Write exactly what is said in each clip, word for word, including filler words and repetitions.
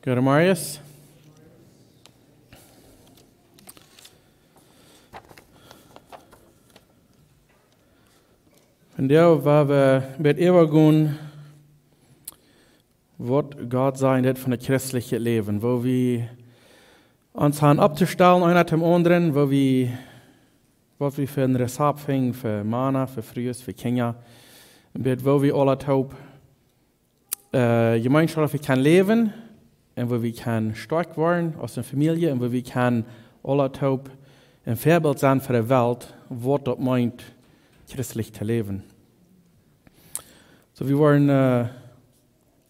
Goodemorjes. Vondoag woa wie met äwa gonen, waut Gott sajen deit von daut christliche Läwen, woo wie ons han opptostalen, eena toom aundren, woo wie, waut wie fa een Rezept finjen fa Mana, fa Frues, fa Kjinja, un bät woo wie aula toop äh, Jemeenschoft wie kjennen läwen un woo wie kjennen stoakj woaren aus eene Famielje un woo wie kjennen aula toop een Väabilt sennen fa de Welt, waut daut meent, christlich to läwen. Soo, wie woaren äh,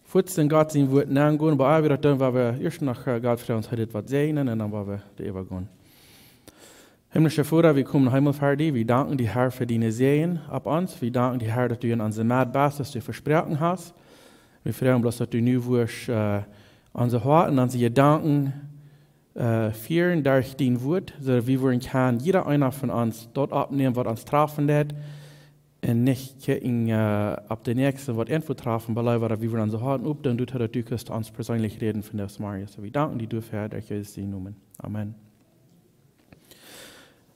fuaz en Gott sien Wort nengonen, oba ea wie daut doonen, woa wie ieescht noch äh, Gott froagen, ons hee dit waut säajnen un dan woa wie doaräwa gonen. Himmlischa Voda, wie komen em Himmel ver die. Wie danken die, Herr, fa dienen Säajen opp ons. Wie danken die, Herr, daut du en onse Medd best, daut du vesproaken hast. Wie froagen bloos, daut du nu wurscht äh, onse Hoaten, onse Jedanken äh, fieren derch dien Wort, soo daut wie woaren kjennen, jieda eena von ons daut oppnämen, waut ons trafen deit, un nich kjikjen äh, opp dän Näakjsten, waut Entwuat trafen, oba leewa daut wie woaren onse Hoaten opdoonen, doaderch daut du kaust ons perseenlich räden vondoag zemorjes. Soo, wie danken die doafäa, derch Jesus sienen Nomen. Amen.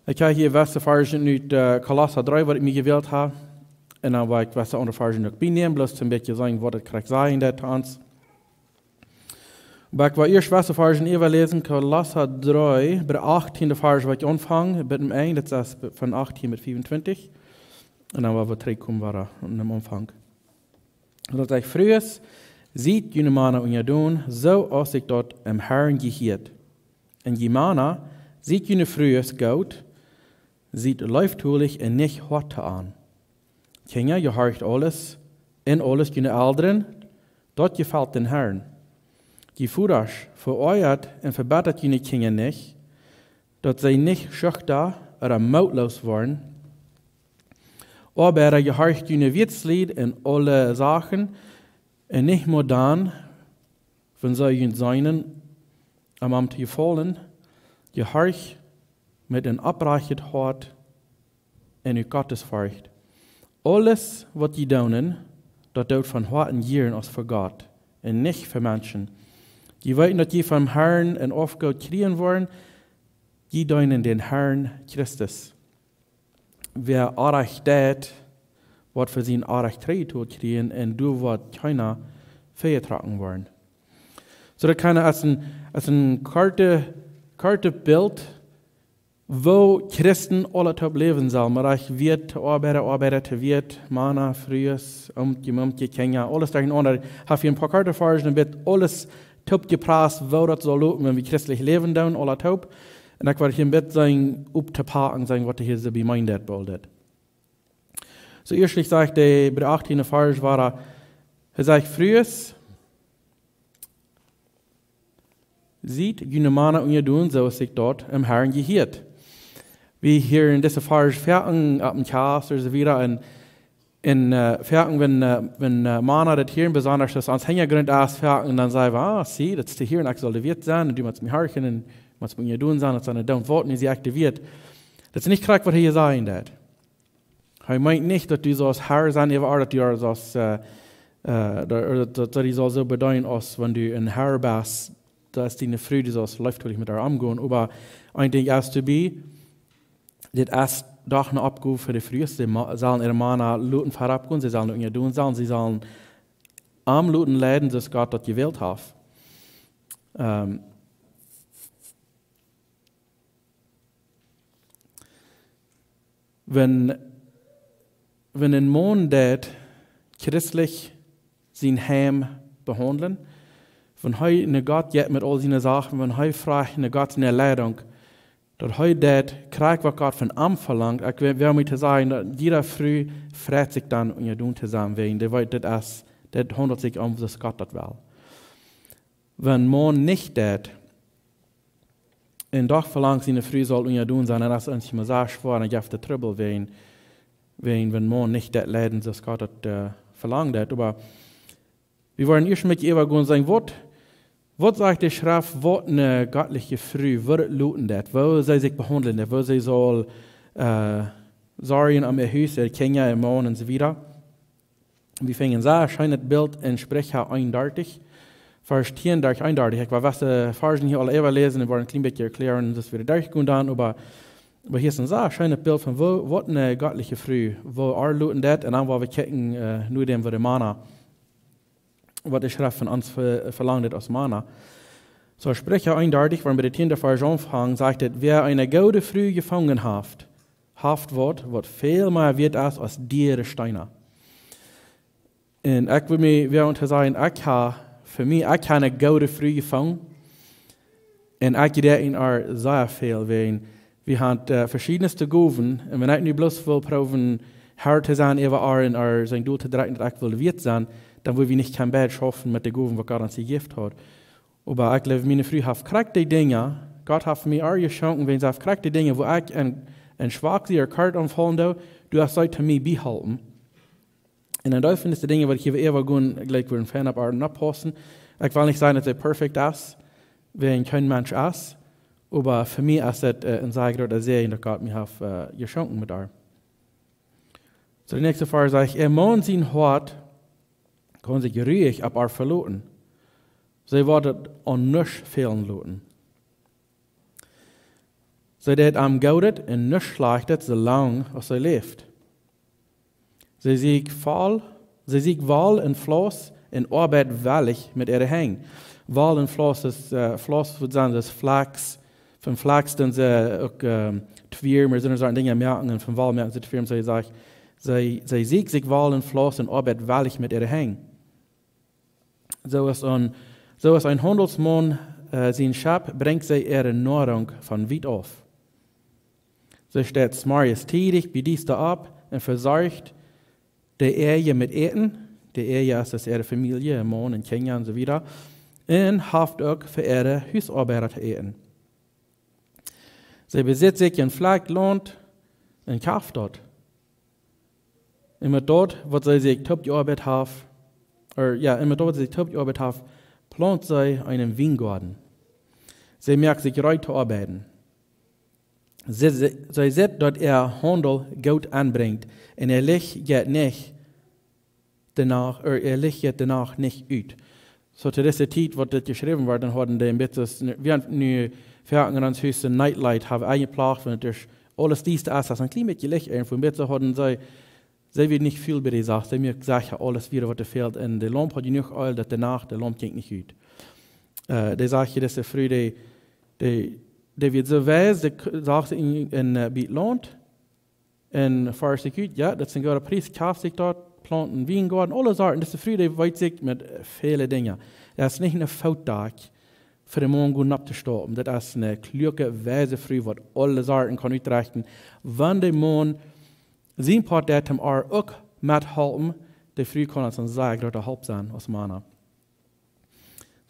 Ekj hab hia wesse Varzen ut äh, Kolossa dree, waut ekj mie jewält hab. Un dan woa ekj wesse aundre Varzen uk bienämen, bloos een bät seenen, waut daut krakjt sajen deit to ons. Oba ekj woa ieescht wesse Varzen äwaläsen, Kolossa dree, bie dän achttienden Varsch woa ekj aunfangen, bie dän Enj, daut es von achttien bat fiefuntwintich. Un dan woa wie trigjkomen wada aum Aunfank. Daut sajcht: Frues, siet june Mana unjadon, soo aus sikj daut em Herrn jehieet. Un jie Mana, siet june Frues goot, siet leeftolich un nich hoat to an. Kjinja, jehorcht aules, en aules june Elren, daut jefelt dän Herrn. Jie Vodasch, veoajat un vebittat june Kjinja nich, daut see nich schuchta ooda mootloos woaren. Oabeida, jehorcht june Wieetslied en aule Sachen, un nich mau dan, wan see junt seenen, om an to jefaulen. Jehorcht met een opprechtet Hoat un ut Gottesforcht. Aules, waut jie doonen, daut doot von Hoaten jieren aus fa Gott, un nich fa Menschen. Jie weeten, daut jie vom Herrn een Aufgoot kjrieen woaren, jie deenen dän Herrn Christus. Wäa Orrajcht deit, woat fa sien Orrajcht trigjjetolt kjrieen, un doa woat kjeena väajetrocken woaren. Soo, daut kaun aus een, aus een kortet, kortet Bilt, woo Christen aula toop läwen sellen. Mau ekj weet, Oabeida, Oabeida, to weet, Mana, Frues, Omkje, Mumkje, Kjinja, aules derchenaunda. Hab hia een poa korte Varzen, dan woat aules toop jeprast, woo daut saul lopen, wan wie christlich läwen doonen, aula toop. Un ekj woa hia een bät seenen, opptopaken, seenen, waut hia soo bie mie en daut Bilt deit. Soo ieeschtlich sajcht hee bie dän achttienden Varsch wada, hee sajcht: Frues, siet june Mana unjadon, soo aus sikj daut em Herrn jehieet. Wie hieren dise Varsch foaken opp dän Kjast ooda soo wieda, un, un äh, foaken, wan, äh, wan äh, Mana daut hieren, besonda daut ons Hinjagrunt es, foaken, dan saj wie: Ah, see, daut es to hieren, ekj saul de Wieet sennen, un du motst mie horchen, un motst mie unjadon sennen, daut sent de Doont waut, un see, ekj de Wieet. Daut es nich krakjt, waut hee sajen deit. Hee meent nich, daut du saust Herr sennen äwa äa, daut du äa saust, äh, äh, daut, daut, daut du saust soo bedeenen, aus wan du een Herr best, daut es diene Fru, du saust leeftolich met äa omgonen. Oba een Dinkj es doabie, dit es doch eene Oppgow fa de Frues, see ma-, sellen äare Mana loten verut gonen, see sellen unjadon sennen, see sellen am loten leiden, soo aus Gott daut jewält haft. Ähm, Wan, wan een Maun deit christlich sien Heim behaundlen, wan hee no Gott jeit met aul siene Sachen, wan hee froagt no Gott siene Leidunk, daut hee deit krakjt, waut Gott von am velangt, ekj well, well mie to sajen, daut jiede Fru freit sikj dan, unjadon to sennen, wäajen dee weet, dit es, dit haundelt sikj om, soo aus Gott daut well. Wan een Maun nich deit, un doch velangt, siene Fru saul unjadon sennen, un daut es eent, waut sea schwoa es, un jeft Trubbel wäajen, wäajen wan een Maun nich deit leiden, soo aus Gott daut äh, velangt haft. Oba wie wellen ieescht met äwa gonen seenen, waut, waut sajcht de Schreft, waut eene gottliche Fru, woo daut loten deit, woo see sikj behaundlen deit, woo see saul äh, sorjen om äa Hus, äare Kjinja, äaren Maun un soo wieda. Wie finjen sea scheenet Bilt en Spricha eenundartich, Varsch tieen derch eenundartich. Ekj well waut Varzen hia aul äwa läsen un woaren een kjlien bät erkjlären, daut wie doa derchgonen dan, oba, oba hia es een sea scheenet Bilt von woo, waut eene gottliche Fru, woo äa Lot endat, un dan woa wie kjikjen, äh, no däm, waut de Mana, waut de Schreft von ons ve-, velangt aus Mana. Soo, Spricha eenundartich, wua wie bie dän tieenden Varsch aunfangen, sajcht et: Wäa eene goode Fru jefungen haft, haft waut, waut väl mea wieet es aus diere Steena. Un ekj well mie wada sajen, ekj hab, fa mie, ekj hab eene goode Fru jefungen. Un ekj räakjen äa sea väl, wäajen wie haben, äh, veschiedne Gowen. Un wan ekj nu bloos well proowen, Herr to sennen äwa äa un äa sien Deel to drekjen, daut ekj well wieet sennen, dan woa wie nich kjennen beid schaufen met de Gowen, waut Gott ons jejäft haft. Oba ekj jleew, miene Fru haft krakjt dee Dinja, Gott haft mie äa jeschonken, wäajen see haft krakjt dee Dinja, wua ekj een, een schwak sie, äa Hart aunfaulen doo, doo see to mie biehalpen. Un dan doa finjst du Dinja, waut ekj hia äwa gonen, jlikj wudden fein opp äa oppaussen. Ekj well nich sajen, daut see perfekt es, wäajen kjeen Mensch es, oba fa mie es et, äh, een sea groota Säajen, daut Gott mie haft, äh, jeschonken met äa. Soo, de näakjste Varsch sajcht: Äa Maun sien Hoat kaun sikj ruhich opp äa veloten. See woat et aun nuscht fälen loten. See deit am Goodet un nuscht Schlajchtet, soo lang aus see läft. See sitt voll, see sitt woll un flauss un oabeit wellich met äare Henj. Woll un flauss es, äh, flauss woat sennen, daut es Flachs. Von Flachs doonen see uk, ähm, Twieren, oba soone Dinja moaken, un von Woll moaken see Twieren, soo sajcht, see, see sitt sikj woll un flauss un oabeit wellich met äare Henj. Soo aus een, soo aus een Haundelsmaun, äh, sien Schepp, brinjt see äare Noarunk von wiet auf. See steit zemorjes tiedich bie Diesta opp un vesorcht de Eaje met Äten. De Eaje es, es äare Famielje, Maun un Kjinja un soo wieda. Un haft uk fa äare Husoabeida to äten. See besitt sikj een Flakj Launt un kjeft daut. Un met daut, waut see sikj toopjeoabeit haft, ea, jo, un met daut, waut see toopjeoabeit haft, plaunt see eenen Wiengoaden. See moakt sikj reed to oabeiden. See, see, see sitt, daut äa Haundel Goot aunbrinjt, un äa Licht jeit nich de Nacht, ea, äa Licht jeit de Nacht nich ut. Soo, to dise Tiet, waut dit jeschräwen wort, dan hauden dee een bät, wie haben nu, wie haben en ons Hus een Night Light, haben wie enjeplaunt, wan et es aules diesta es, aus een kjlien bät Licht irjentwua, een bät hauden see, see wia nich väl bie de Sach, see moakt secha aules wia, waut fält, un de Laump haud jenuach Eel, daut de Nacht, de Laump jinkj nich ut. Äh, dee sajcht hia, dise Fru, dee, dee, dee wia soo wies, dee k-, sach see en, en, äh, bie daut Launt, un forscht sikj ut, jo, daut es een gooda Pries, kjeft sikj daut, plaunt eenen Wiengoaden, aule Sachen. Dise Fru, dee weet sikj met, äh, väle Dinja. Daut es nich een Foutdach fa dän Maun goot opptostonen. Daut es eene kluake, wiese Fru, waut aule Sachen kaun utrechten. Wan de Maun sien Poat deit, am äa uk methalpen, de Fru kaun ons een sea groota Help sennen aus Mana.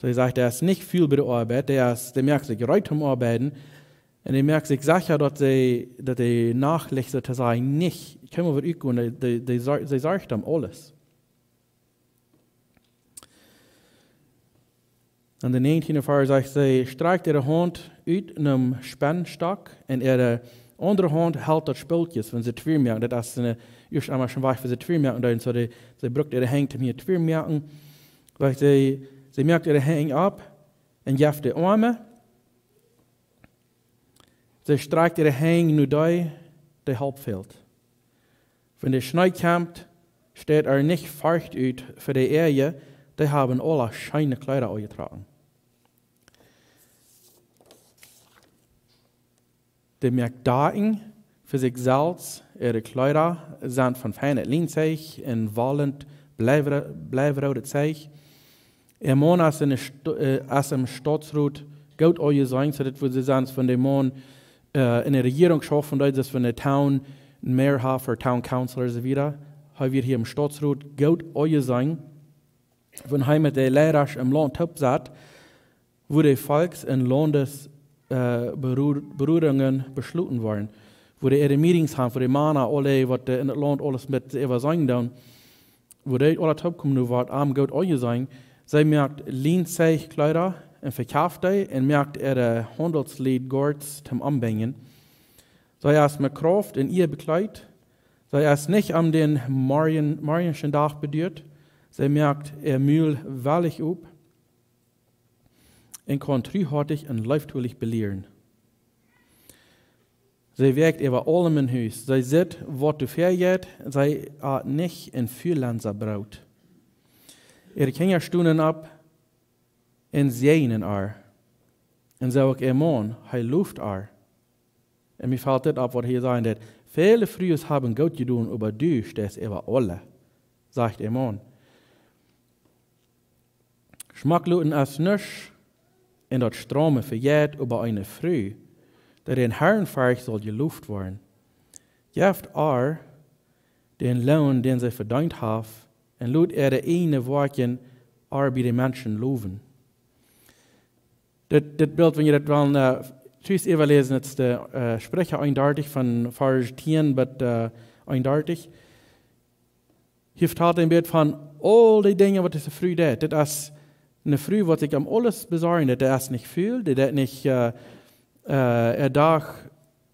Soo, hee sajcht, dee es nich väl bie de Oabeit, dee es, dee moakt sikj reed toom oabeiden, un dee moakt sikj secha, daut see, daut de Nachtlicht, soo to sajen, nich, kjeem äwa äa utgonen, dee, dee, dee sor-, see sorcht om aules. Un de näajentieende Varsch sajcht, see strakjt äare Haunt ut nom Spennstock un äare aundre Haunt helt daut Spoltjes, wan see Twieren moaken. Daut es een, ieescht eemol schwoa, wan see Twieren moaken, dan soo dee, see brukt äare Henj toom hia Twieren moaken. Sajcht see, see moakt äare Henj opp un jeft de Oame. See strakjt äare Henj no dee, dee Help fält. Wan de Schnee kjemt, steit äa nich Forcht ut fa de Eaje, dee haben aula scheene Kjleeda aunjetrocken. Dee moakt Dakjen fa sikj selfst, äare Kjleeda sent von feinet Lienzeich un wollent Bleifro-, bleifroodet Zeich. Äa Maun es en de Sto-, äh, es em Stautsrot goot aunjeseenen, soo daut wie seenen von de Maun, äh, en de Rejierunk schaufen, daut es von de Town Mayor haft, ooda Town Council un soo wieda. Hee woat hia em Stautsrot goot aunjeseenen, wan hee met de Leidasch em Launt toop sat, wua de Volkjes- un Laundes-, äh, Beru-, Berührungen beschloten worden, wua dee äare Meetings haben, wua de Mana aule, waut, äh, en daut Launt aules met äwaseenen doonen, wua dee aula toopkomen, nu woat am goot aunjeseenen. See moakt Lienzeich Kjleeda un vekjeft dee un moakt äare Haundelslied Goats toom Ombinjen. See es met Krauft un Ea bekjleet. See es nich om dän morjen-, morjenschen Dach beduat. See moakt äa Mul wellich op. un kaun truhoatich un leeftolich belieren. See woakt äwa aulem em Hus. See sitt, waut doa väajeit, see at nich en Fualensa Broot. Äare Kjinja stonen opp un säajnen ar. Un soo uk äa Maun, hee loft ar. Un mie felt dit opp, waut hee sajen deed: Väle Frues haben goot jedonen, oba du steist äwa aule, sajcht äa Maun. Schmock loten es nuscht, un daut Straume vejeit, oba eene Fru, dee dän Harn fercht, saul jeloft woaren. Jeft ar dän Loon, dän see vedeent haft, un lot äare ieejne Woakjen ar bie de Menschen lowen. Dit, dit Bilt, wan jie daut wellen, äh, tus äwaläsen, daut es de, äh, Spricha eenundartich, von Varsch tieen bat, äh, eenundartich. Hia vetalt een bät von aul dee Dinja, waut dise Fru deed. Dit es eene Fru, waut sikj om aules besorjen deed. Dee es nich ful, dee deed nich, äh, äh, äa Dach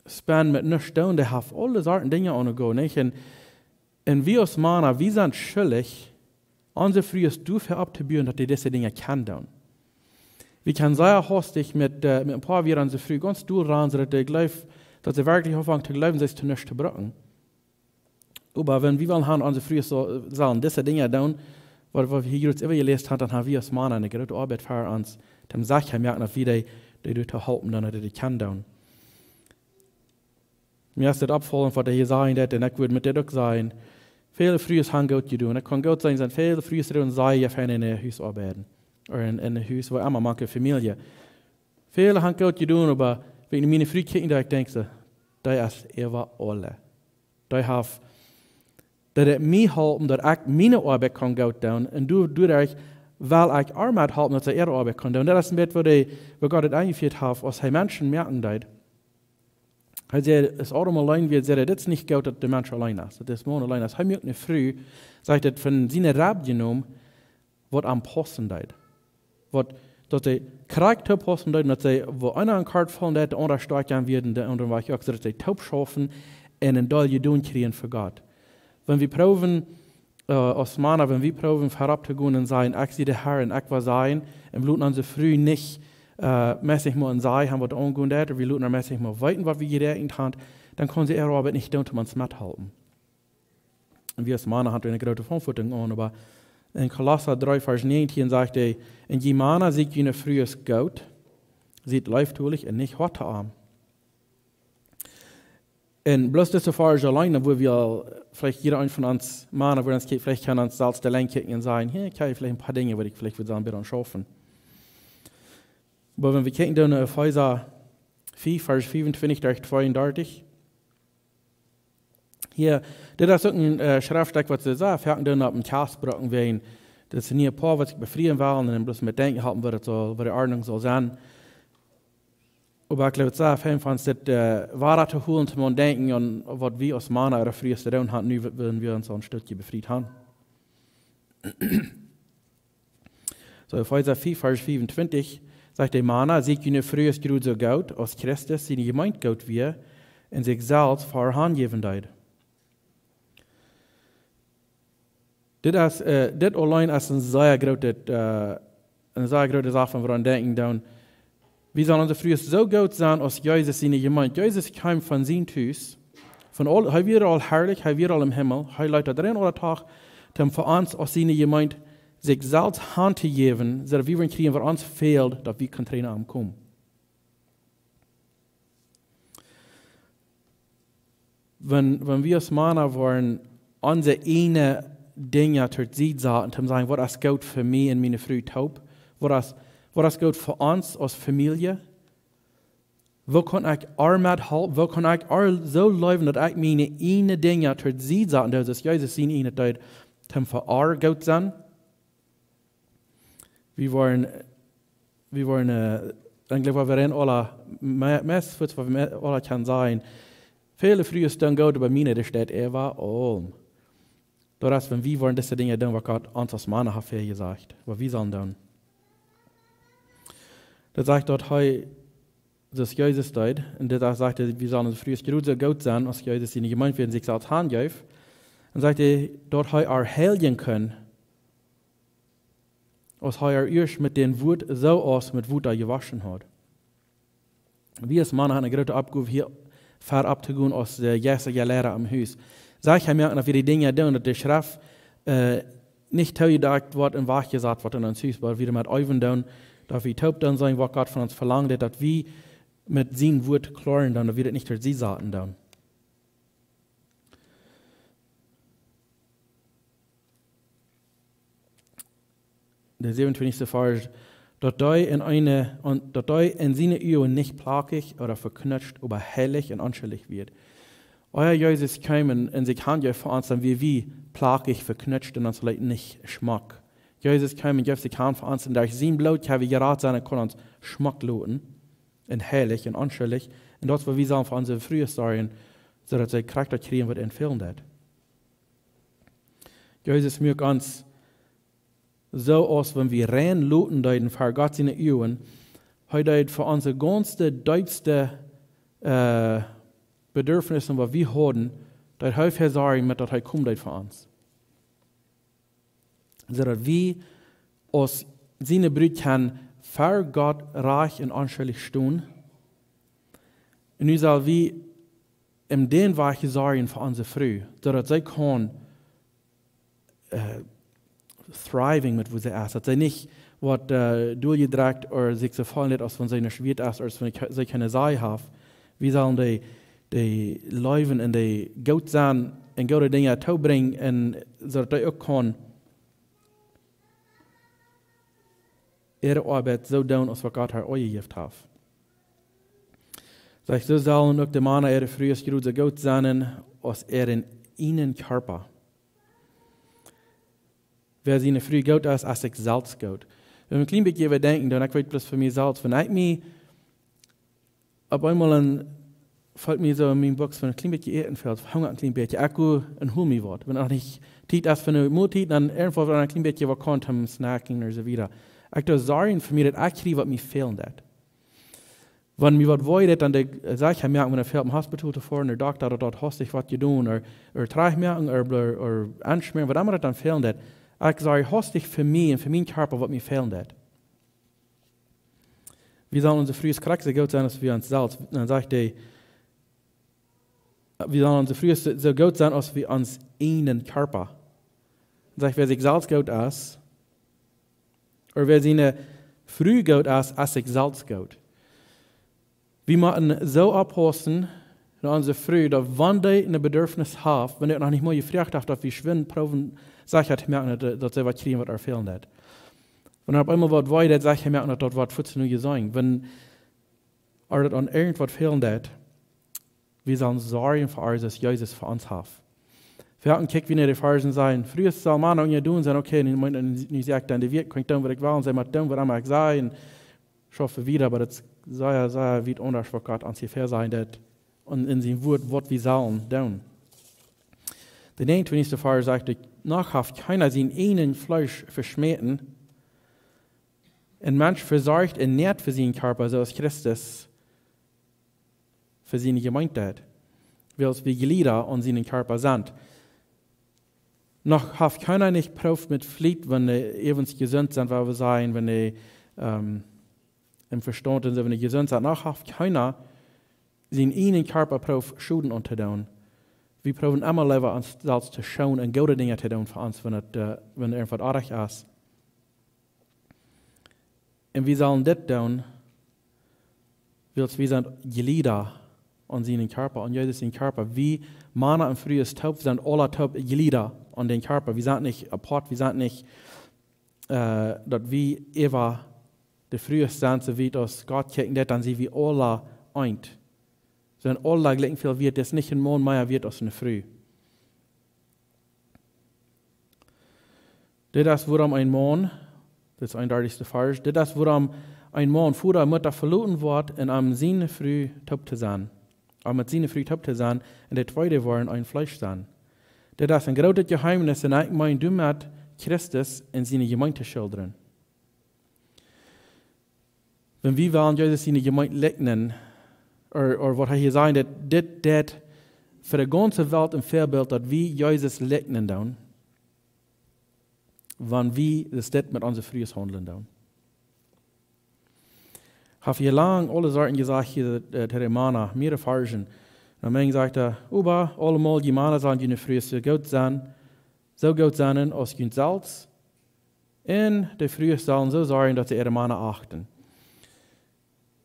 spenden met nuscht doonen. Dee haft aule Sorten Dinja aunjegonen, nich? Un, un wie aus Mana, wie sent schuldich, onse Frues doafäa opptobuen, daut dee dise Dinja kjennen doonen. Wie kjennen sea hastich met, äh, met een poa Wieed onse Fru gaunz dol rannen, soo daut dee jleeft, daut see werkjlich aunfangt to jleewen, see es to nuscht to brucken. Oba wan wie wellen haben, onse Frues soo, sellen dise Dinja doonen, waut, waut wie hia jrod äwajeläst haben, dan ha wie aus Mana eene groote Oabeit ver ons, om secha to moaken, daut wie dee, dee doa to halpen, dan daut dee kjennen doonen. Mie es dit oppjefollen, waut hee hia sajen deed, un ekj wudd met dit uk sajen: Väle Frues haben goot jedonen. Ekj kaun goot sennen, sent väle Frues, dee doonen sea fein en äa Hus oabeiden. Ooda en, en äa Hus, wua emma, mank de Famielje. Väle haben goot jedonen, oba wan ekj no miene Fru kjikj, dan denkj ekj soo, dee es äwa aule. Dee haft, daut et mie halpt, daut ekj miene Oabeit kaun goot doonen, un doa-, doaderch well ekj ar met halpen, daut see äare Oabeit kaun doonen. Daut es een bät, waut hee, waut Gott daut enjefieet haft, aus hee Menschen moaken deed. Hee säd, aus Adam auleen wia, säd hee: Dit es nich goot, daut de Mensch auleen es, daut de Maun auleen es. Hee muak eene Fru, sajcht daut, von siene Reb jenomen, waut am paussen deed. Waut, daut see krakjt too paussen deed, daut see, wua eena aun Kort faulen deed, de aundra stoakj aun wia, de aundra wia uk, soo daut see toop schaufen un een Deel jedonen kjrieen fa Gott. Wan wie proowen, äh, aus Mana, wan wie proowen verropp to gonen un sajen: Ekj sie de Har un ekj woa sajen, un loten onse Fru nich, äh, meist nich mol een Saj haben, waut aungonen deit, ooda wie loten ar meist nich mol weeten, waut wie jeräakjent haben, dan kaun see äare Oabeit nich doonen, om ons mettohalpen. Un wie aus Mana haben eene groote Veauntwuatunk aun, oba en Kolossa dree Varsch näajentieen sajcht hee: Un jie Mana, siet june Frues goot, siet leeftolich un nich hoat to an. Un bloos dise Varsch auleen, dan wudd wie aul, veleicht jieda eena von ons Mana, wudd ons kje-, veleicht kjennen ons selfst auleen kjikjen un sajen: Hee, ekj hab veleicht een poa Dinja, waut ekj veleicht wudd sajen, bäta schaufen. Oba wan wie kjikjen dan no Efeesa fief, Varsch fiefuntwintich bat tweeundartich, hia, dit es uk een, äh, Schreftstekj, waut see sea foaken doonen opp een Kjast brucken, wäajen daut see nich een poa, waut sikj befrieen wellen un bloos met denkjen halpen, waut et saul, waut de Ordnunk saul sennen. Oba ekj jleew, et es sea fein von dit, äh, wada to holen, om to denkjen aun, waut wie aus Mana ooda Frues to doonen haben, nu, wan wie ons een Stekj befriet haben. Soo, Efeesa fief, Varsch fiefuntwintich, sajcht hee: Mana, siet june Frues jrod soo goot, aus Christus siene Jemeent goot wia un sikj selfst fa ar hanjäwen deed. Dit es, äh, dit auleen es een sea grootet, äh, eene sea groote Sach, wan wie aun denkjen, dan, wie sellen onse Frues soo goot sennen, aus Jesus siene Jemeent. Jesus kjeem von sien Tus, von aul, hee wia aul harlich, hee wia aul em Himmel, hee leet daut rein aule Tag, om fa ons aus siene Jemeent sikj selfst hantojäwen, soo daut wie woaren kjrieen, waut ons fält, daut wie kjennen no am komen. Wan, wan wie aus Mana woaren onse ieejne Dinja to Sied saten, om to sajen: Waut es goot fa mie un miene Fru toop? Waut es, waut es goot fa ons aus Famielje? Woo kaun ekj ar methalpen? Woo kaun ekj ar soo leewen, daut ekj miene ieejne Dinja to Sied saten doo, soo aus Jesus siene ieejne deed, om fa ar goot sennen? Wie woaren, wie woaren, äh, eejentlich, waut wie aula, me-, meist, waut wie me-, aula kjennen sajen: Väle Frues doonen goot, oba miene, dee steit äwa aulem. Daut es, wan wie woaren dise Dinja doonen, waut Gott ons aus Mana haft väajesajcht, waut wie sellen doonen. Daut sajcht, daut hee, daut Jesus deed, un dit sajcht hee, wie sellen onse Frues jrod soo goot sennen, aus Jesus siene Jemeent wia un sikj selfst hanjeef. Un sajcht hee, daut hee ar heiljen kunn, aus hee äa ieescht met dän Wuat soo aus met Wota jewoschen haud. Wie aus Mana haben eene groote Oppgow hia ver opptogonen aus de jeistelje Liera em Hus. Sajcht hee, wie moaken, daut wie dee Dinja doonen, daut de Schreft, äh, nich toojedakjt woat un wajchjesat woat en ons Hus, oba wie doamet äwen doonen, daut wie toop doonen sellen, waut Gott von ons velangt, daut wie met sien Wuat kloaren doonen, daut wie daut nich derch sie saten doonen. De säwenuntwintichste Varsch, daut hee en eene, un daut hee en siene Uagen nich plakjich ooda veknutscht, oba heilich un onschuldich wia. Ea Jesus kjeem un, un sikj hanjeef fa ons, dan wia wie plakjich, veknutscht un ons leet nich schmock. Jesus kjeem un jeef sikj han fa ons un derch sien Bloot kjenn wie jerat sennen un kjennen ons schmock loten un heilich un onschuldich. Un daut es waut wie sellen fa onse Frues sorjen, soo daut see krakjt daut kjrieen waut an fälen deit. Jesus muak ons soo aus wan wie rein loten deeden ver Gott siene Uagen. Hee deed fa onse gaunze deepste, äh, Bedürfnisse, waut wie hauden, deed hee vesorjen met daut hee kjeem deed fa ons. Soo daut wie aus siene Brut kjennen ver Gott rajcht un onschuldich stonen. Un nu sell wie en dän Wajch sorjen fa onse Fru, soo daut see kaun, äh, thriving met woo see es. Daut see nich woat, äh, derchjedrekjt ooda sikj soo feelen deit aus wan see nuscht wieet es, ooda aus wan see kjeene Sach haft. Wie sellen dee, dee leewen un dee goot sennen un goode Dinja toobrinjen un soo daut dee uk kaun äare Oabeit soo doonen aus waut Gott äa aunjejäft haft. Sajcht, soo sellen uk de Mana äare Frues jrod soo goot sennen aus äaren eenen Kjarpa. Wäa siene Fru goot es, es sikj selfst goot. Wan wie een kjlien bät äwadenkjen, dan, ekj weet bloos fa mie selfst, wan ekj mie opp eemol een, felt mie soo en miene Buks, wan een kjlien bät Äten fält, Hunga een kjlien bät, ekj go un hol mie waut. Wan noch nich Tiet es fa eene Moltiet, dan irjentwaut, wan een kjlien bät waut kaun toom snacking ooda soo wieda. Ekj doo sorjen fa mie daut ekj kjrie waut mie fälen deit. Wan mie waut wee deit, dan doo ekj, äh, saj ekj, hee moakt mie, wan hee fält em Hospital to foaren, de Dokta daut, daut haustich waut jedonen, ooda, ooda trajchtmoaken, ooda, ooda, ooda aunschmieren, waut emma daut dan fälen deit. Ekj sorj haustich fa mie un fa mienen Kjarpa waut mie fälen deit. Wie sellen onse Frues krakjt soo goot sennen aus wie ons selfst. Dan sajcht hee, wie sellen onse Frues soo, soo goot sennen aus wie ons eenen Kjarpa. Dan sajcht, wäa sikj selfst goot es, ooda wäa siene Fru goot es, es sikj selfst goot. Wie motten soo oppaussen no onse Fru, daut wan dee een Bedürfnis haft, wan dee noch nich mol jefroacht haft, daut wie schwind proowen secha to moaken daut, daut see waut kjrieen waut äa fälen deit. Wan opp eemol waut wee deit, secha moaken daut daut waut fuaz nu jeseenen. Wan äa daut aun irjentwaut fälen deit, wie sellen sorjen fa äa soo aus Jesus fa ons haft. Wie haben, kjikj, wie no de Varsch sajen, Frues sellen Mana unjadon sennen, okay, nu, nu, nu saj ekj dan, de Welt kaun ekj doonen waut ekj well, un see motten doonen waut emma ekj saj, un schaufen wieda, oba daut es sea, sea wiet aundasch waut Gott ons hia väasajen deit un en sien Wuat waut wie sellen doonen. De näajenuntwintichste Varsch sajcht, noch haft kjeena sien eejnet Fleesch veschmäten. Een Mensch vesorcht un näat fa sienen Kjarpa, soo aus Christus fa siene Jemeent, wiels wie Jlieda aun sienen Kjarpa sent. Noch haft kjeena nich proowt met Fliet, wan dee äwent jesunt sent, woo wie sajen, wan dee, ähm, em Vestaunt un soo, wan dee jesunt sent. Noch haft kjeena sienen eejnen Kjarpa proowt Schoden auntodoonen. Wie proowen emma leewa ons selfst to schoonen un goode Dinja to doonen fa ons, wan et, äh, wan irjentwaut oajch es. Un wie sellen dit doonen, wiels wie sent Jlieda aun sienen Kjarpa, aun Jesus sienen Kjarpa. Wie Mana un Frues toop, wie sent aula toop Jlieda aun dän Kjarpa. Wie sent nich apart, wie sent nich, äh, daut wie äwa de Frues sent, soo wiet aus Gott kjikjen deit, dan sent wie aula eent. Sent aula jlikj väl wieet, es nich een Maun mea wieet aus eene Fru. Dit es wuarom een Maun, dit es een dartichste Varsch, dit es wuarom een Maun Voda un Mutta veloten woat un aun siene Fru toop to sennen. Om met siene Fru toop to sennen un dee twee woaren een Fleesch sennen. Dit es een grootet Jeheemnis un ekj meen doamet Christus un siene Jemeent to schildren. Wan wie wellen Jesus siene Jemeent likjnen, ooda, ooda waut hee hia sajcht, daut dit, dit fa de gaunze Welt een Väabilt, daut wie Jesus likjnen doonen. wan wie dit met onse Frues haundlen doonen. Haft hee lang aule Sorten jesajcht hia, äh, to de Mana, mearere Varschen. Un dan sajcht hee: "Oba aulemol, jie Mana, sellen june Frues soo goot sennen, soo goot sennen aus junt selfst. Un de Frues sellen soo sorjen, daut see äare Mana achten."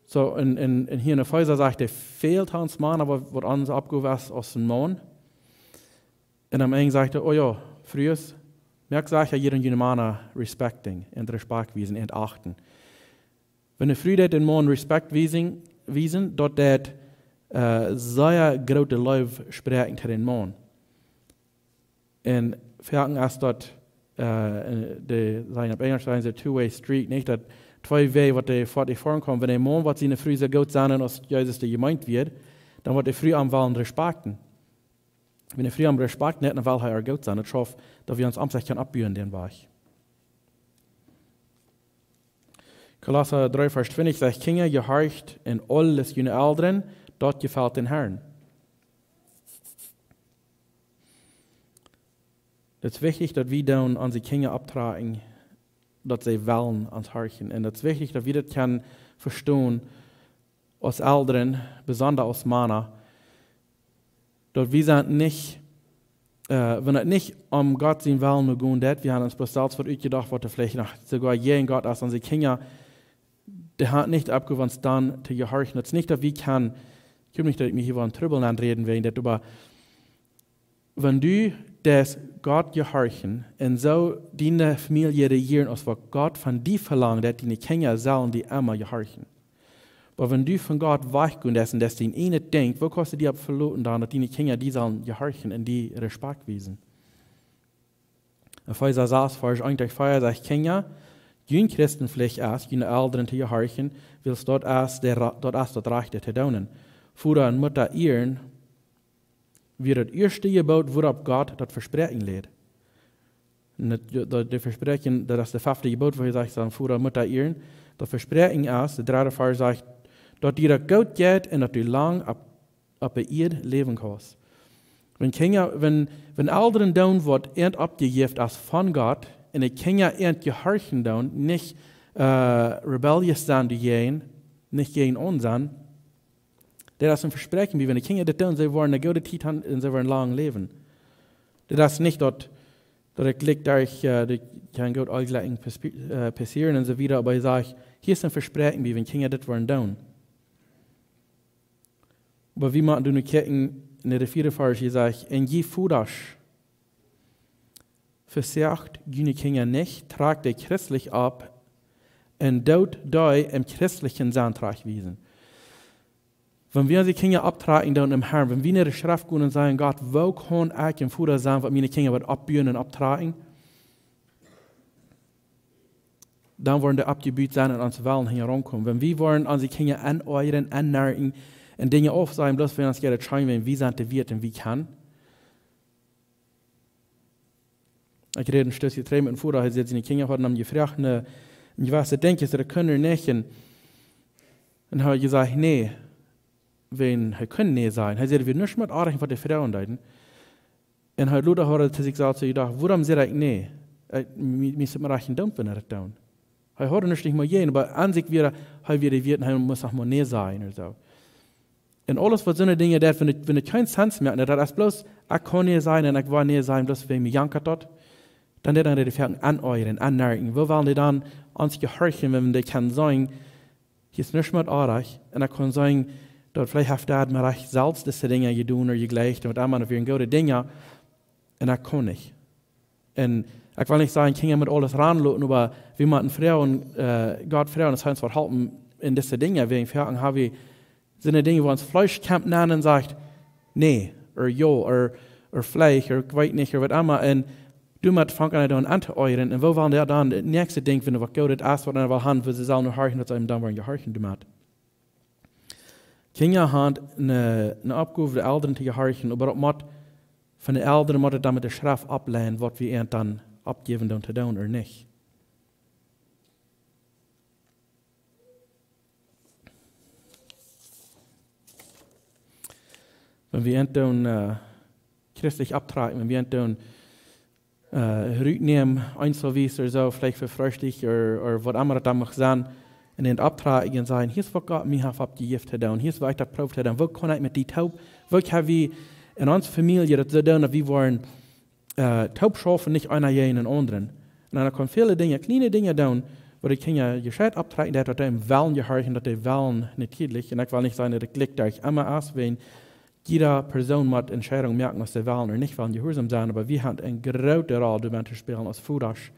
Soo, un, un, un hia en Efeesa sajcht hee väl to ons Mana, waut, waut ons Oppgow es aus een Maun. Un aum Enj sajcht hee: "O jo, Frues, moakt secha, jie doonen june Mana respecten un Respekt wiesen un achten." Wan de Fru deit dän Maun Respekt wiesen, wiesen, daut deit, äh, sea groote Leew spräakjen to dän Maun. Un foaken es daut, äh, de, sajen opp Enjelsch, sajen see two-way street, nich? Daut twee Wäaj, waut dee foadich foaren kaun. Wan een Maun woat siene Fru soo goot sennen aus Jesus dee jemeent wia, dan woat de Fru am wellen respecten. Wan de Fru am Respekt nich, dan well hee äa goot sennen. Daut schauft, daut wie ons aum sikj kjennen oppbuen dän Wajch. Kolossa dree Varsch twintich sajcht: "Kjinja, jehorcht en aules june Elren, daut jefelt dän Harn." Daut es wichtich, daut wie doonen onse Kjinja opptrakjen, daut see wellen ons horchen. Un daut es wichtich, daut wie daut kjennen vestonen, aus Elren, besonda aus Mana, daut wie sent nich, äh, wan et nich om Gott sienen Wellen nu gonen deit, wie haben ons bloos selfst waut utjedocht, waut veleicht noch soogoa jäajen Gott es. Onse Kjinja, dee haben nich oppjewonen dan to jehorchen. Daut es nich, daut wie kjennen, ekj hop nich, daut ekj mie hia aun Trubbel aunräden well, daut, oba wan du deist Gott jehorchen un soo diene Famielje rejieren, aus waut Gott von die velangt, daut diene Kjinja sellen die emma jehorchen. Oba wan du von Gott wajchgonen deist un deist dien ieejnet Dinkj, woo kaust du die opp veloten dan, daut diene Kjinja die sellen jehorchen un die Respekt wiesen? Efeesa sas, Varsch eent bat vea sajcht: "Kjinja, june Christenpflicht es, june Elren to jehorchen, wiels daut es daut Ra-, daut es daut Rajchte to doonen. Voda un Mutta ieren, wia daut ieeschte Jeboot, wuaropp Gott daut Vespräakjen läd." Un daut, daut, daut Vespräakjen, daut es daut fefte Jeboot, wua hee sajcht, sellen Voda un Mutta ieren. Daut Vespräakjen es, de dredde Varsch sajcht, daut die daut goot jeit un daut du lang opp, opp de Ieed läwen kaust. Wan Kjinja, wan, wan Elren doonen, waut an oppjejäft es von Gott, un de Kjinja an jehorchen doonen, nich, äh, rebellious sennen doajäajen, nich jäajen aun sennen, daut es een Vespräakjen, wie wan de Kjinja dit doonen, see woaren eene goode Tiet haben un see woaren lang läwen. Daut es nich daut, daut ekj jlikj, daut ekj, äh, daut kaun goot aulajäajen passi-, äh, passieren un soo wieda, oba ekj saj, hia es een Vespräakjen, wie wan Kjinja dit woaren doonen. Oba wie motten nu kjikjen, en de vieede Varsch, hia sajcht: "Un jie Vodasch, vesoacht june Kjinja nich, trakjt dee christlich opp un doot dee em christlichen Senn trajchtwiesen." Wan wie onse Kjinja opptrakjen doonen em Harn, wan wie no de Schreft gonen un sajen: "Gott, woo kaun ekj een Voda sennen, waut miene Kjinja woat oppbuen un opptrakjen?" Dan woaren dee oppjebut sennen un ons wellen hinjaraun komen. Wan wie woaren onse Kjinja aunäajren, aunnerkjen un Dinja aufsajen, bloos wan ons jeit daut scheen, wan wie sent de Wieet un wie kjennen. Ekj räd een Stootje trigj met een Voda, hee säd, siene Kjinja hauden am jefroacht, een, een jewesset Dinkj, daut kunn hee nich. Un, un hee haud jesajcht: "Nä." Wan hee kunn nä sajen. Hee säd, wia nuscht met oajch, waut de Froagen deeden. Un hee lota haud to sikj selfst jedocht: "Wuarom säd ekj nä? Ekj, mie, mie es daut mau rajcht en Doont, wan ekj daut doo." Hee haud nuscht nich mea jäajen, oba aun sikj wia, hee wia de Wieet, hee must noch mau nä sajen ooda soo. Un aules, waut soone Dinja deit, wan et, wan et kjeen Sense mea, daut es bloos, ekj kaun nä sajen un ekj woa nä sajen, bloos wäajen mie jankat daut. Dan deit hee de Froagen aunäajren, aunnerkjen. Woo wellen dee dan ons jehorchen, wan dee kjennen sajen: "Hia es nuscht met oajch." Un ekj kaun sajen, daut veleicht haft hee mie rajcht selfst dise Dinja jedonen ooda jejlikjt un waut emma, daut wieren goode Dinja. Un ekj kaun nich. Un ekj well nich sajen, Kjinja met aules ranloten, oba wie motten froagen, äh, Gott froagen, daut hee ons woat halpen en dise Dinja, wäajen foaken ha wie soone Dinja, wua ons Fleesch kjemt nenn un sajcht: "Nä", ooda "Jo", ooda, ooda "Veleicht", ooda "Ekj weet nich", ooda waut emma. Un doamet fangt eena dan aun to näajren. Un woo woat daut dan daut näakjste Dinkj, wan waut Goodet es, waut eena well haben, wua see sellen horchen, daut see dan woaren jehorchen doamet? Kjinja haben eene, eene Oppgow, de Elren to jehorchen, oba daut mott, von de Elren mott et dan met de Schreft aufleiden, waut wie an dan oppjäwen doonen to doonen ooda nich. Wan wie an doonen, äh, christlich opptrakjen, wan wie an doonen äh, rutnämen, eenselwies ooda soo, veleicht fa Freestikj ooda, ooda waut emma daut dan mach sennen, un dan opptrakjen un sajen: "Hia es waut Gott mie haft oppjejäft to doonen. Hia es waut ekj daut proow to doonen. Woo kaun ekj met die toop? Woo kjenn wie en onse Famielje daut soo doonen, daut wie woaren, äh, toop schaufen, nich eena jäajen dän aundren?" Un dan kaun väle Dinja, kjliene Dinja doonen, wua de Kjinja jescheit opptrakjen, daut, daut dee wellen jehorchen, daut dee wellen nich tiedlich. Un ekj well nich sajen, daut ekj jlikj daut ekj emma es, wan jieda Persoon mott Entscheidungen moaken, aus see wellen ooda nich wellen jehuarsom sennen, oba wie haben eene groote Roll doabennen to spälen aus Vodasch,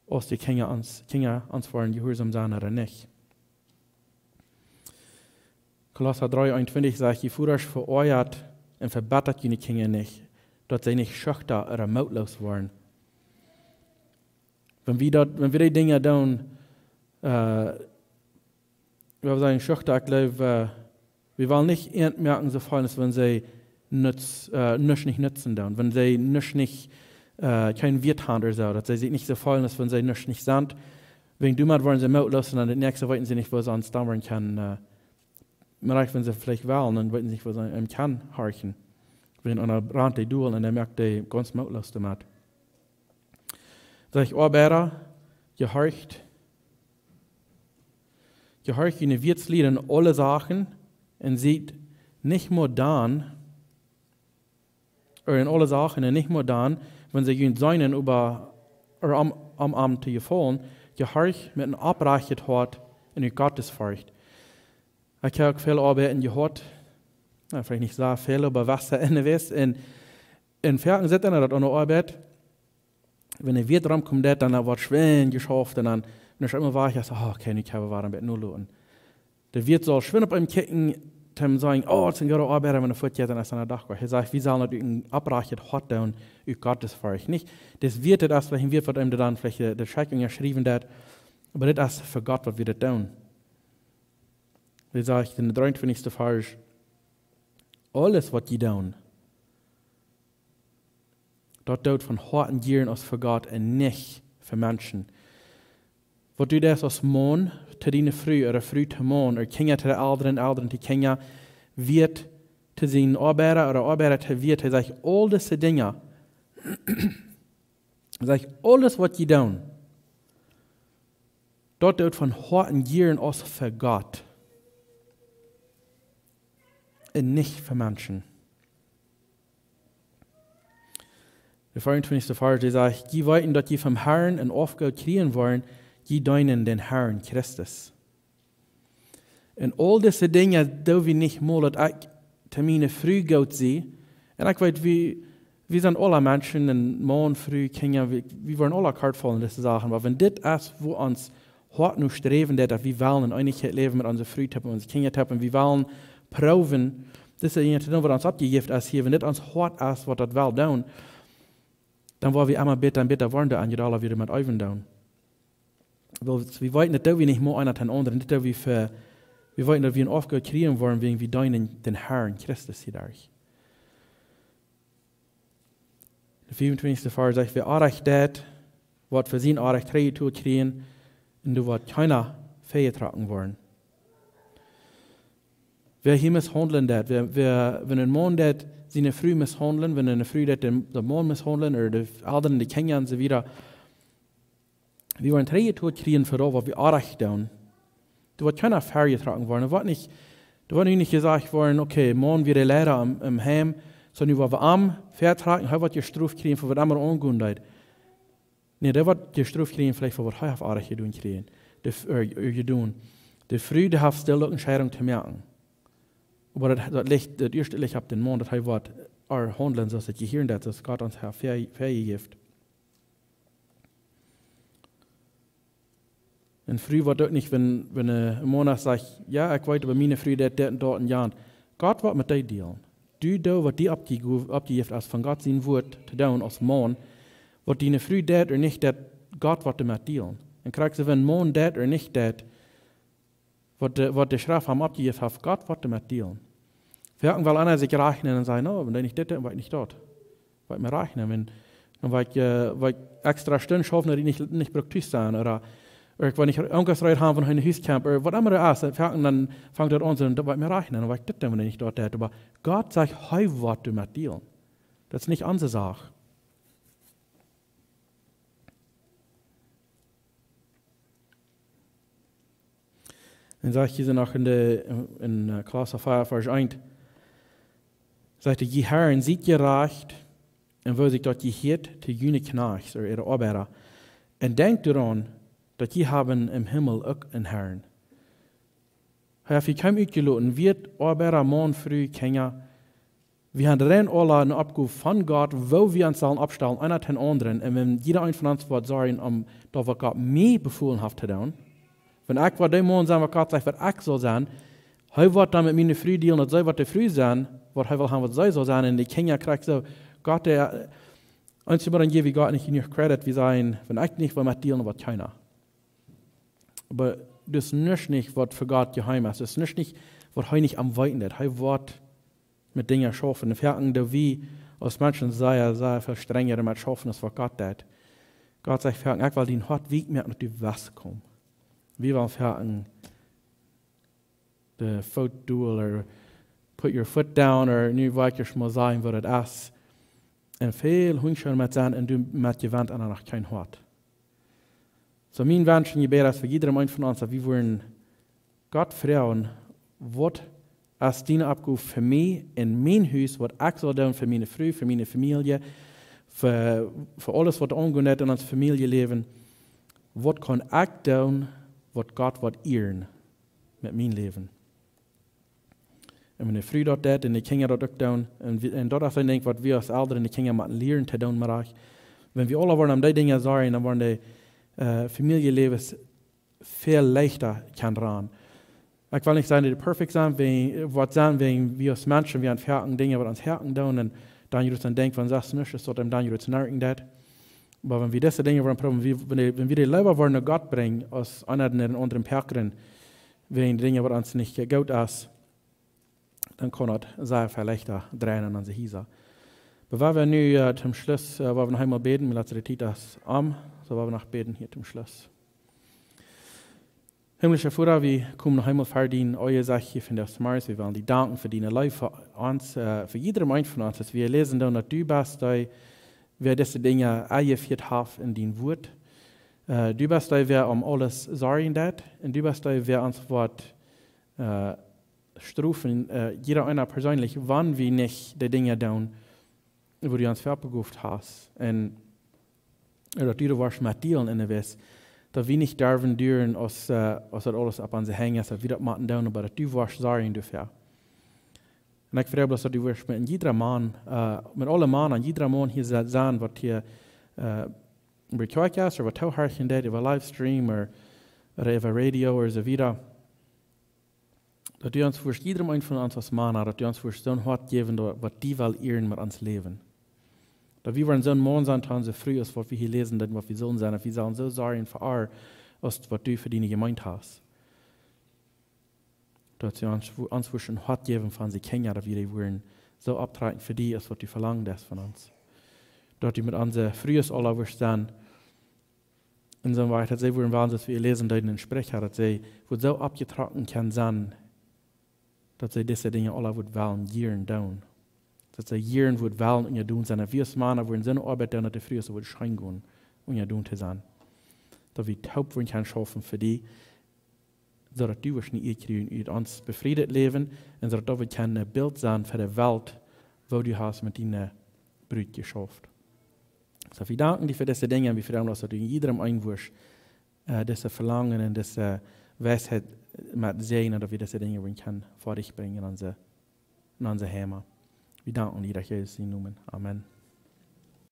aus de Kjinja ons, Kjinja ons woaren jehuarsom sennen ooda nich. Kolossa dree eenuntwintich sajcht: "Jie Vodasch, veoajat un vebittat june Kjinja nich, daut see nich schuchta ooda mootloos woaren." Wan wie daut, wan wie dee Dinja doonen, äh, wie sajen schuchta, ekj jleew, äh, wie wellen nich an moaken soo feelen, aus wan see nutz-, äh, nuscht nich nutzen doonen, wan see nuscht nich, äh, kjeen Wieet haben ooda soo, daut see sikj nich soo feelen, aus wan see nuscht nich sent. Wan doamet woaren see mootloos un dan daut näakjste weeten see nich, woo see ons dan woaren kjennen, äh, mau wan see veleicht wellen, dan weeten see nich, woo see am kjennen horchen. Wan eena rant dee dol un dan moakt dee gaunz mootloos doamet. Sajcht: "Oabeida, jehorcht, jehorcht june Wieetlied en aule Sachen un siet nich mau dan, ooda en aule Sachen un nich mau dan, wan see junt seenen, oba, ooda om, om, om to jefaulen, jehorcht met een opprajchtet Hoat un ut Gottesforcht." Ekj hab uk väl Oabeiten jehaut, na, veleicht nich soo väl, oba waut see en de Welt. Un, un foaken sitt eena daut aun de Oabeit, wan de Wieet romkomen deit, dan woat schwind jeschauft un dan, dan es emma wajch, aus: "Oh, okay, nu kjenn wie wada een bät noloten." De Wieet saul schwind opp am kjikjen, am sajen: "Oh, daut es een gooda Oabeida", wan hee foadich es, dan es hee aun dän Dach wajch. Hee sajcht, wie sellen daut ut een opprajchtet Hoat doonen, ut Gottesforcht. Nich, daut Wieet, daut es veleicht een Wieet, waut am dan veleicht de, de Schekj unjaschriewen deit, oba dit es fa Gott, waut wie daut doonen. Hee sajcht en dän dreeuntwintichsten Varsch: "Aules, waut jie doonen, daut doot von Hoaten jieren aus fa Gott un nich fa Menschen." Waut du deist aus Maun to diene Fru, ooda Fru to Maun, ooda Kjinja to de Elren, Elren to Kjinja, Wieet to sienen Oabeida ooda Oabeida to Wieet, hee sajcht, aul dise Dinja, sajcht, aules, waut jie doonen, daut doot von Hoaten jieren aus fa Gott un nich fa Menschen. De veeauntwintichste Varsch, dee sajcht: "Jie weeten, daut jie vom Herrn eene Oafgow kjrieen woaren, jie deenen dän Herrn Christus." Un aul dise Dinja doo wie nich mau, daut ekj to miene Fru goot sie. Un ekj weet, wie, wie sent aula Menschen, een Maun, Fru, Kjinja, wie, wie woaren aula kort faulen, dise Sachen. Oba wan dit es, wua ons Hoat no sträwen deit, daut wie wellen en Eenichkjeit läwen met onse Fru toop, onse Kjinja toop, un wie wellen proowen, dise Dinja to doonen, waut ons oppjejäft es hia, wan dit ons Hoat es, waut daut well doonen, dan woa wie emma bäta un bäta woaren, doa aun, je dolla wie doamet äwen doonen. Wiels wie weeten, daut doo wie nich mau eena dän aundren, daut doo wie fa, wie weeten, daut wie eene Oafgow kjrieen woaren, wäajen wie deenen dän Herrn Christus hia derch. De veeauntwintichste Varsch sajcht: "Wäa Orrajcht deit, woat fa sien Orrajcht trigj jefoaren kjrieen, un doa woat kjeena väajetrocken woaren." Wäa hia mishaundlen deit, wäa, wäa, wan een Maun deit siene Fru mishaundlen, wan eene Fru deit dän, dän Maun mishaundlen, ooda de Elren, de Kjinja un soo wieda, wie woaren trigj jefoaren kjrieen fa daut, waut wie Orrajcht doonen. Doa woat kjeena väajetrocken woaren. Doa woat nich, doa woat nich jesajcht woaren: "Okay, Maun wia de Leida em, em Heim, soo nu woa wie am väatrocken, hee woat jestroft kjrieen fa waut emma aungonen deit." Nä, dee woat jestroft kjrieen veleicht fa waut hee haft Orrajcht jedonen kjrieen. De F-, äh, äh, jedonen. De Fru, dee haft stell uk eene Entscheidunk to moaken. Oba daut, daut licht, daut ieeschte licht opp dän Maun, daut hee woat äa haundlen, soo aus et jehieren deit, soo aus Gott ons haft väa-, väajejäft. Eene Fru woat uk nich, wan, wan een Maun sajcht: "Jo, ekj weet, oba miene Fru deit dit un daut un jant." Gott woat met die dealen. Du doo, waut die oppje-, oppjejäft es von Gott sien Wuat to doonen aus Maun, waut diene Fru deit ooda nich deit, Gott woat doamet dealen. Un krakjt soo, wan een Maun deit ooda nich deit, waut de, waut de Schreft am oppjejäft haft, Gott woat doamet dealen. Foaken well eena sikj rajchnen un sajen: "No, wan dee nich dit deit, woa ekj nich daut. Woa ekj mie rajchnen, wan, dan woa ekj, äh, woa ekj extra Stund schaufen, daut ekj nich, nich bruck tus sennen, ooda, ooda ekj woa nich Onkost haben, wan hee no Hus kjemt, ooda waut emma daut es." Foaken dan fangt daut aun, soo, daut woa ekj mie rajchnen, dan woa ekj dit doonen, wan dee nich daut deit. Oba Gott sajcht, hee woat doamet dealen. Daut es nich onse Sach. Un sajcht hia noch en de, en, äh, Kolossa vea, Varsch eent, sajcht hee: "Jie Herren, siet jerajcht, un woo sikj daut jehieet, to june Kjnajchts, ooda äare Oabeida. Un denkjt doaraun, daut jie haben em Himmel uk een Herrn." Hee haft hia kjeenem utjeloten, wieet Oabeida, Maun, Fru, Kjinja. Wie haben rein aula eene Oppgow von Gott, woo wie ons sellen oppstalen, eena dän aundren. Un wan jieda eena von ons woat sajen, om daut, waut Gott mie befolen haft to doonen, wan ekj woa de Maun sennen, waut Gott sajcht, waut ekj saul sennen, hee woat dan met miene Fru dealen, daut see woat de Fru sennen, waut hee well haben, waut see saul sennen. Un de Kjinja kjrieen soo, Gott, dee, äh, ons jemaunt jäw wie Gott nich jenuach Credit, wie sajen, wan ekj nich woa met dealen, woat kjeena. Oba daut es nuscht nich, waut fa Gott jeheem es. Daut es nuscht nich, waut hee nich aum weeten deit. Hee woat met Dinja schaufen. Un foaken doo wie aus Menschen sea, sea väl strenja doamet schaufen, aus waut Gott deit. Gott sajcht foaken: "Ekj well dien Hoat weekj moaken, daut du west komen." Wie wellen foaken de Foot down, or put your foot down, or nu woa ekj mol sajen, waut daut es. Un väl Hunjasch met sennen un du met jewant aun noch kjeen Hoat. Soo mien Wunsch un Jebäd es fa jiedrem eenen von ons, daut wie wudden Gott froagen: "Waut es diene Oppgow fa mie en mien Hus, waut ekj saul doonen fa miene Fru, fa miene Famielje, fa, fa aules, waut aunjeit en ons Famieljeläwen? Waut kaun ekj doonen, waut Gott woat ieren met mien Läwen?" Un wan de Fru daut deit un de Kjinja daut uk doonen, un wie, un daut es een Dinkj, waut wie aus Elren de Kjinja motten lieren to doonen, mau uk, wan wie aula woaren om dee Dinja sajen, dan woaren de, äh, Famieljeläwes väl leichta kjennen rannen. Ekj well nich sajen, daut dee perfekt sent, wie, waut sent, wie, wie aus Menschen, wie haben foaken Dinja, waut ons foaken doonen, un dan jie daut dan denkjen von, daut es nuscht, es daut, un dan jie daut nerken deit. Oba wan wie dise Dinja woaren proowen, wie, wan dee, wan wie dee leewa woaren no Gott brinjen, aus eena dän aundren päakren, wäajen Dinja, waut ons nich goot es, dan kaun daut sea väl leichta dreien aun onse Hiesa. Oba wie woaren nu, äh, toom Schluss, äh, wie woaren noch eemol bäden, mien latste Tiet es om, soo wie woaren noch bäden hia toom Schluss. Himmlischa Voda, wie komen noch eemol ver dien Oaja, sajcht hia vondoag zemorjes. Wie wellen die danken fa diene Leew fa ons, äh, fa jiedrem eenen von ons. Aus wie läsen dan, daut du best dee, wäa dise Dinja aunjefieet haft en dien Wort. Äh, du best dee, wäa om aules sorjen deit. Un du best dee, wäa ons woat, äh, strofen, äh, jieda eena perseenlich, wan wie nich de Dinja doonen, woo du ons fa oppjegoft hast. Un, äh, daut du doa woascht met dealen en de Welt, daut wie nich derwen doonen, aus, äh, aus daut aules opp onse Henj es, daut wie daut motten doonen, oba daut du woascht sorjen doafäa. Un ekj froag bloos, daut du woascht met jiedra Maun, äh, met aule Mana un jiedra Maun hia se-, sennen, waut hia, äh, bie de Kjoakj es, ooda waut toohorchen deit, äwa Livestream, ooda, ooda äwa Radio, ooda soo wieda. Daut du ons woascht, jiedrem eenen von ons aus Mana, daut du ons woascht soon Hoat jäwen, daut, waut die well ieren met ons Läwen. Daut wie woaren soon Maun sennen to onse Frues, waut wie hia läsen, daut waut wie sellen sennen, daut wie sellen soo sorjen fa äa, aus waut du fa diene Jemeent hast. Daut du ons, ons woascht een Hoat jäwen fa onse Kjinja, daut wie dee woaren soo opptrakjen fa die, aus waut du velangen deist von ons. Daut du met onse Frues aula woascht sennen, un soo wieda, daut see woaren wellen, soo aus wie läsen deeden en Spricha, daut see woaren soo oppjetrocken kjennen sennen, daut see dise Dinja aula woaren wellen jieren doonen. Daut see jieren woaren wellen unjadon sennen. Un wie aus Mana woaren soone Oabeit doonen, daut de Frues woaren scheen gonen unjadon to sennen. Daut wie toop woaren kjennen schaufen fa die, soo daut du woascht ne Ea kjrieen ut ons befriedet Läwen, un soo daut wie kjennen een Bilt sennen fa de Welt, woo du hast met diene Brut jeschauft. Soo, wie danken die fa dise Dinja un wie froagen, daut du en jiedrem eenen woascht, äh, dise Velangen un dise Weisheit met säajnen, daut wie dise Dinja woaren kjennen fa die brinjen en onse, en onse Heima. Wie danken die, daut Jesus, en dien Nomen. Amen.